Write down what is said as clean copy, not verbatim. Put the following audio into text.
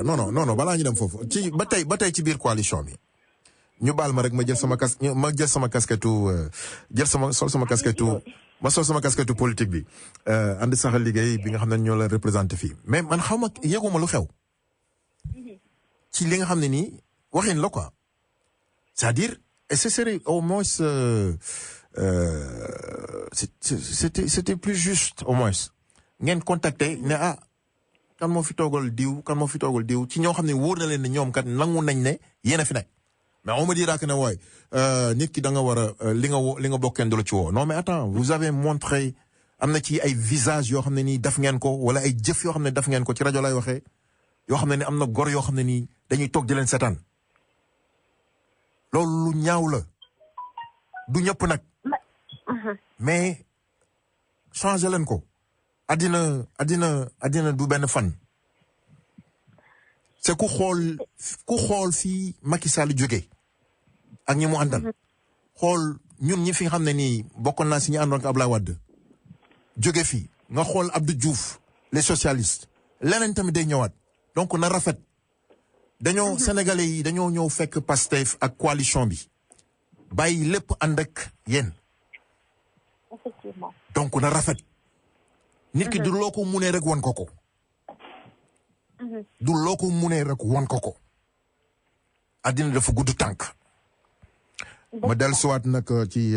non balaa ñu dem foofu ci ba tey ci biir coalition bi ñu baal ma rek ma jël sama casquette sol sama casquette politique bi ànd saxal liggéey bi nga xam ne ñoo la représenté fii mais man xaw ma yëguma lu xew ci li nga xam ne nii waxin la quoi c'est-à-dire et ce serait au moins c'était plus juste au moins ngeen contacter ne kan moo fi toogal diw ci ñoo xam ne wóor na leen ne ñoom kat nangu nañ ne yéen a fi nekk mais on me dira que ne wooy nit ki da nga war a li nga bokkeen du la ci woo non mais attends vous avez montré am na ci ay visage yoo xam ne nii def ngeen ko wala ay jëf yoo xam ne def ngeen ko ci rajo lay waxee yoo xam ne ni am na gor yoo xam ne nii dañuy toog di leen seetaan loolu lu ñaaw la du ñëpp nag mais changé leen ko addina du benn fan c'est ku xool fii Macky Sall jóge ak ñi mu àndal xool ñun ñi fi xam ne nii bokkoon naa si ñu àndoon ak Abdoulaye Wade jóge fii nga xool Abdou Diouf les socialistes leneen tamit day ñëwaat donc na rafet dañoo sénégalais yi dañoo ñëw fekk Pastef ak coalition bi bàyyi lépp ànd ak yéen effectivement donc na rafet nit ki du loo ko munee rek wan ko du loo ko munee rek wan ko addina dafa gudd tànk ma dellusiwaat nag ci